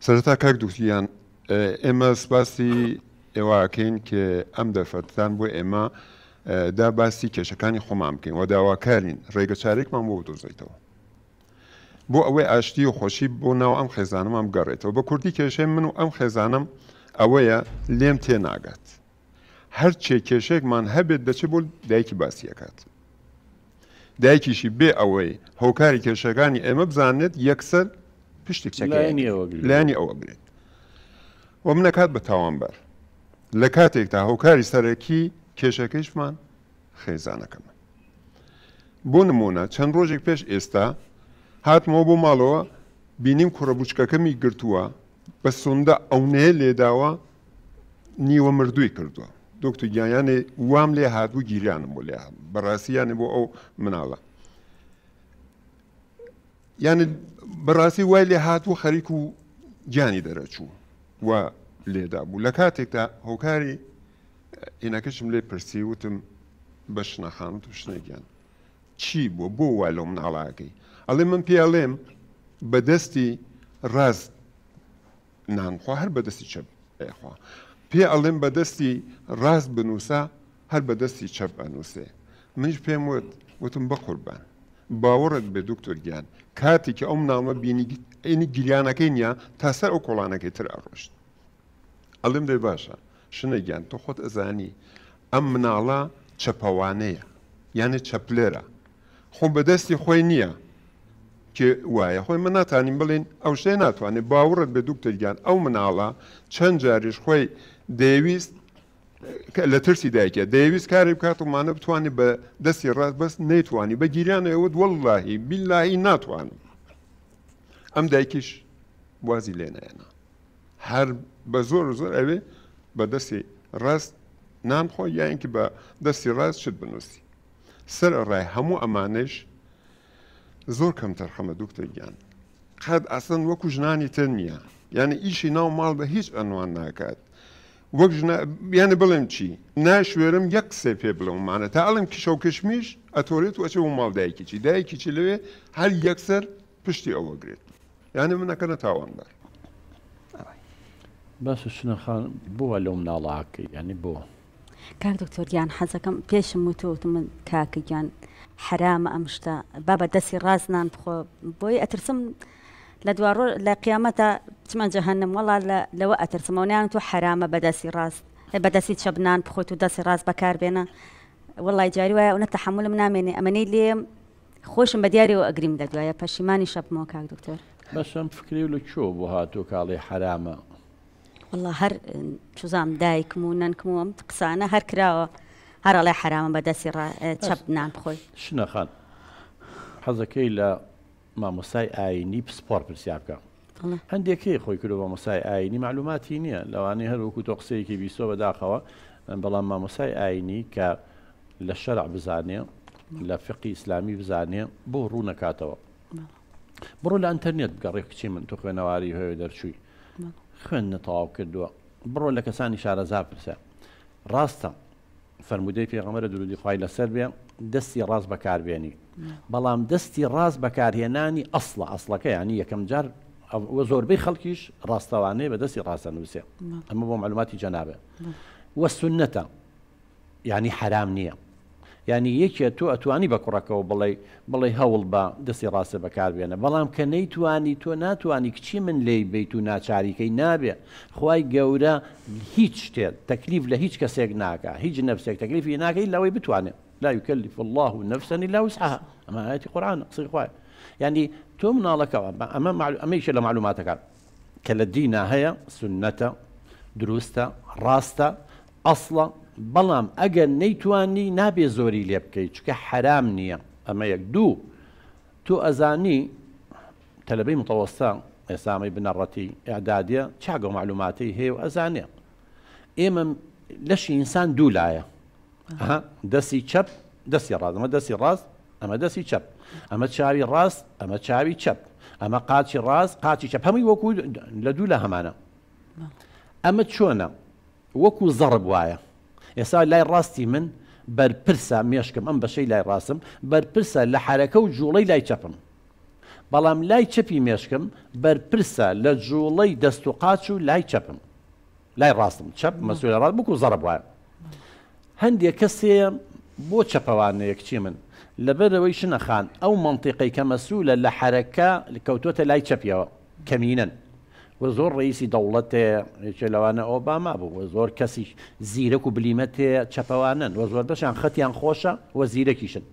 سەرەتا کاک دوکتور گیان ئێمە سپاسی ئێوە ئەکەین کە ئەم دەرفەتتان بۆ ئێمە دا باسی کێشەکانی خۆمان بکەین و داواکارین ڕێگە چارێکمان بۆ بدۆزیتەوە بۆ ئەوەی ئاشتی و خۆشی بۆ ناو ئەم خێزانەمان بگەڕێتەوە. بە کوردی کێشەی من و ئەم خێزانەم ئەوەیە لێم تێناگات. هەرچێ کێشەیەکمان هەبێت دەچێت بۆ دایکی باسی ئەکات. دایکیشی بێ ئەوەی هۆکاری کێشەکانی ئێمە بزانێت یەکسەر پشتی کچەکەی لایەنی ئەو ئەگرێت و من ئەکات بە تاوانبار لە کاتێکدا هۆکاری سەرەکی کێشەکەیشمان خێزانەکەمە. بۆ نمونە چەند ڕۆژێک پێش ئێستا هاتمەوە بۆ ماڵەوە بینیم کوڕە بوچکەکەمی گرتووە بە سوندە ئەونەیە لێداوە نیوە مردووی کردووە دکتۆر گیان یانێ وام لێ هاتبوو گیریانم بۆ لێ هات بەڕاستی یانێ بۆ ئەو مناڵە یانێ بەڕاستی وای لێ هاتبوو خەریک و گیانی دەرەچوو و لێدا بوو لە کاتێکدا هۆکاری ئینەکەشم لێ پرسی وتم بە شنە خان وتم شنە گیان چی بووە بۆ وا لەو مناڵاکەی ئەڵێ من پێ ئەڵێم بە دەستی ڕاست نان بخوا هەر بە دەستی چەپ ئەیخوا پێ ئەڵێم بە دەستی ڕاست بنووسە هەر بە دەستی چەپ ئەنووسێ منیش پێم وت وتم بەقوربان باوەڕت بێ دکتۆر گیان کاتێکی ئەو مناڵمە بینی ئەینی گریانەکەی نییە تا سەر ئەو کۆڵانەکەی تر ئەڕۆشت ئەڵێم دەی باشە شنە گیان تۆ خۆت ئەزانی ئەم مناڵە چەپەوانەیە یانێ چەپلێرە خۆ بەدەستی خۆی نییە کێ وایە خۆی من ناتانین بڵێن ئەو شتێ ناتوانێت باوەڕت بێ دکتۆر گیان ئەو مناڵە چەند جاریش خۆی دەیەویست لە ترسی دایکە دەیەویست کاری بکات و مانە بتوانێت بە دەستی ڕاست بەس نەیتوانی بە گیریانەوە وەڵڵاهی بیلاهی ناتوانم ئەم دایکیش وازی لێنایەنا هەر بە زۆر و زۆر ئەوێ بە دەستی ڕاست نان بخۆ یا اینکە بە دەستی ڕاست شت بنووسی سەر ڕای هەموو ئەمانەش زۆر کەم تەرخەمە دکتۆر گیان قەت ئەسڵەن وەکو ژنانی تر نییە یعنی ئیشی ناو ماڵ بە هیچ ئەنوان ناکات وەک ژنە یعنی بڵێم چی ناشوێرم یەک قسەی پێ بڵێم مانە تا ئەڵێم کیشە و کشمیش ئەتۆرێت و ئەچێ بۆ ماڵ دایکیی دایکیی لەوێ هەر یەکسەر پشتی ئەوە گرێت یانی من ئەکەنە تاوانبار. باشە شنە خان بۆ وا لەو مناڵە ئەکەی یانی بۆ؟ کاک دکتۆر گیان حەزەکەم پێشم وتوە وتم من کاکە گیان حەرامە ئەم شتە بابە دەستی ڕاست نان بخۆ بۆی ئەترسم لە دوا ڕۆ لە قیامەتە بچمە جەهەنم وەڵا لە لەوە ئەترسم ئەو نیان تۆ حەرامە بە دەستی ڕاست بە دەستی چەپ نان بخۆیت و دەستی ڕاست بەکاربێنە وەڵی جاری وایە ئەونە تەحەمولم نامێنێ ئەمەنەی لێم خۆشم بە دیاریەوە ئەگریم لە دوایە پەشیمانیش ئەبمەوە کاک دکتۆر. بەس ئەم فکرەی لە کوێوە بۆ هاتووە کە ئەڵێی حەرامە؟ وەڵا هەر چوزام دایکم و نەنکم و ئەم قسانە هەر کراوە هەر ئەڵێ حەرامە بە دەستی ڕا چەپ نان بخۆی. شنە خان حەزەکەی لە مامۆستای ئاینی پسپۆڕ پرسیار بکە هەندێک هەیە خۆی کردوە مامۆستای ئاینی معلوماتی نییە لەوانەیە هەر وەکو تۆ قسەیەکی بیستوە بەداخەوە بەڵام مامۆستای ئاینی کە لە شەرع بزانێ لە فقی ئیسلامی بزانێ بۆ ڕوو نەکاتەوە بڕۆ لە ئەتەرنێت بگەڕێ کچی من تۆ خوێنەواری هەیە دەرچووی خوێندنە تەواو کردووە بڕۆ لە کەسانی شارەزا پرسە ڕاستە فەرموودەی پێغەمبەرە درودی خوای لەسەر بێ دەستی ڕاست بەکاربێنی بەڵام دەستی ڕاست بەکارهێنانی ئەسڵە ئەسڵەکە یانی یەکەم جار وە زۆربەی خەڵکیش ڕاستەوانەیە بە دەستی ڕاستە نووسێ ئەمە بۆ معلوماتی جەنابێ وە سنەتە یانی حەرام نییە یانی یەکێ تۆ ئەتوانی بە کوڕەکەەوە بڵێ بڵێ هەوڵ بە دەستی ڕاستە بەکاربێنە بەڵام کە نەیتوانی تۆ ناتوانی کچی من لێی بیت و ناچاریکەی نابێ خوای گەورە هیچ شتێ تەکلیف لە هیچ کەسێک ناکا هیچ نەفسێک تەکلیفی ناکەی لەوەی بتوانێ لا يكلف الله نفسا الا وسعها ئەمە ئاەتی قورآن قسەی خوایە یعنی تۆ مناڵەکەوە ئەمە ئەمەیشە لە معلوماتەکان کە لە دینا هەیە سنەتە دروستە ڕاستە ئەسڵە بەڵام ئەگەر نەیتوانی نابێ زۆری لێ بکەیت چکە حرام نییە ئەمە یەک دوو تۆ ئەزانی تەلەبەی متەوەستە ئێستا ئەمەی بنەڕەتی ئیعدادیە چاک ئەو مەعلوماتەی هەیە و ئەزانێ ئێمە لەشی ئینسان دوو لایە ئەها دەستی چەپ دەستی ڕاست ئەمە دەستی ڕاست ئەمە دەستی چەپ ئەمە چاوی ڕاست ئەمە چاوی چەپ ئەمە قاچی ڕاست قاچی چەپ هەمووی وەکو لە دوو لە هەمانە ئەمە چۆنە وەکو زەڕب وایە ئێستا لای ڕاستی من بەرپرسە مێشکم ئەم بەشەی لای ڕاستم بەرپرسە لە حەرەکە و جوڵەی لای چەپم. بەڵام لای چەپی مێشکم بەرپرسە لە جوڵەی دەست و قاچ و لای چەپم لای ڕاستم چەپ مەسولە ڕاست بکو زەڕب وایە. هەندێک کەس هەیە بۆ چەپەوانەیە کچی من لەبەرئەوەی شنە خان ئەو مەنتیقەی کە مەسولە لە حەرەکە کەوتۆتە لای چەپیەوە کەمینەن و زۆر ڕەئیسی دەوڵەت هەیە یەکێ لەوانە ئۆباما بوو و زۆر کەسی زیرەک و بلیمەت هەیە چەپەوانەن و زۆربەشیان خەتیان خۆشە و زیرەکیشن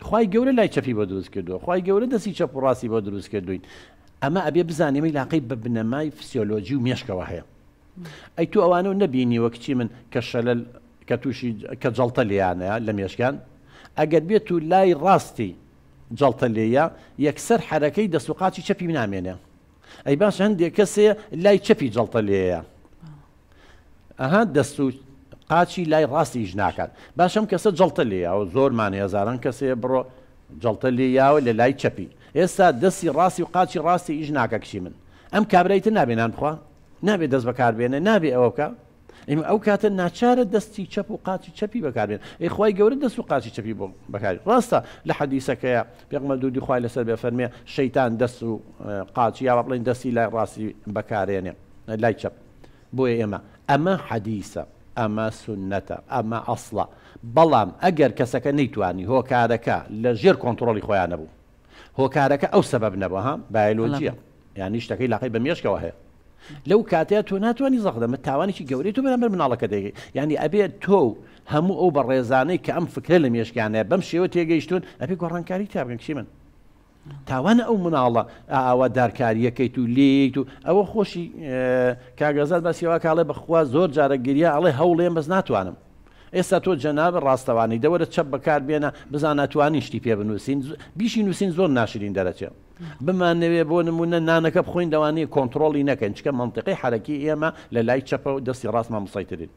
خوای گەورە لای چەپی بۆ دروست کردووە خوای گەورە دەستی چەپ و ڕاستی بۆ دروست کردوین ئەمە ئەبێ بزانێ عیلاقەی بە بنەمای فسیۆلۆجی و مێشکەوە هەیە ئەی تۆ ئەوانەو نەبینیوە کچی من کە شەلەل کە توشی کە جەڵتە لێیانەیە لە مێشکیان ئەگەر بێت و لای ڕاستی جەڵتە لێیە یەکسەر حەرەکەی دەست و قاچی چەپی نامێنێ ئەی باش هەندێک کەسێ لای چەپی جەڵتە لێیە ئەها دەست و قاچی لای ڕاستی ئیش ناکات باشم کەسە جەڵتە لێیە و زۆرمان هێزاران کەسێ بڕۆ جەڵتە لێیاوە لە لای چەپی ئێستا دەستی ڕاستی و قاچی ڕاستی ئیش ناکە کچی من ئەم کابرای تر نابێ نان بخوا نابێ دەست بەکار بێنێ نابێ ئەوە بکا ئێمە ئەو کاتە ناچارە دەستی چەپ و قاچی چەپی بەکاربێن ئەی خوای گەورە دەست و قاچی چەپی بۆ بەکاری ڕاستە لە حەدیسەکەیە پێغەمبەر درودی خوای لەسەر بێ فەرمێ شەیتان دەست و قاچی یا بڵێن دەستی لای ڕاستی بەکارێنێ لای چەپ بۆیە ئێمە ئەمە حەدیسە ئەمە سونەتە ئەمە ئەسڵە بەڵام ئەگەر کەسەکە نەیتوانی هۆکارەکە لە ژێر کۆنتڕۆڵی خۆیان نەبوو هۆکارەکە ئەو سەبەب نەبوو ها بایۆلۆجیە یانی شتەکەی لاقەی بە مێشکەوە هەیە لەو کاتەیە تۆ ناتوانانی زەق دەمە تاوانێکی گەورەی تۆ بەرامبەر مناڵەکە دەگەی یعنی ئەبێ تۆ و هەموو ئەو بەڕێزانەی کە ئەم فکرە لە مێشکیانە بەم شێوە تێگەیشتون ئەبێ گۆڕانکاری تا بکەن کچی من تاوانە ئەو مناڵە ئاوا دارکاریەکەیت و لێیت و ئەوە خۆشی کاگەزاد باسیەوە کاڵێ بەخوا زۆر جارە گریا ئەڵێ هەوڵێم بەس ناتوانم ئێستا تۆ جەنابت ڕاستەوانی دە وەرە چەپ بەکار بێنە بزانە توانین شتی پێ بنووسین بیشی نووسین زۆر ناشرین دەرەچێ بمانەوێ بۆ نمونە نانەکە بخۆین لەوانەیە کۆنتڕۆڵی نەکەین چکە مەنتیقی حەرەکی ئێمە لە لای چەپە و دەستی ڕاستمان مسەیترین.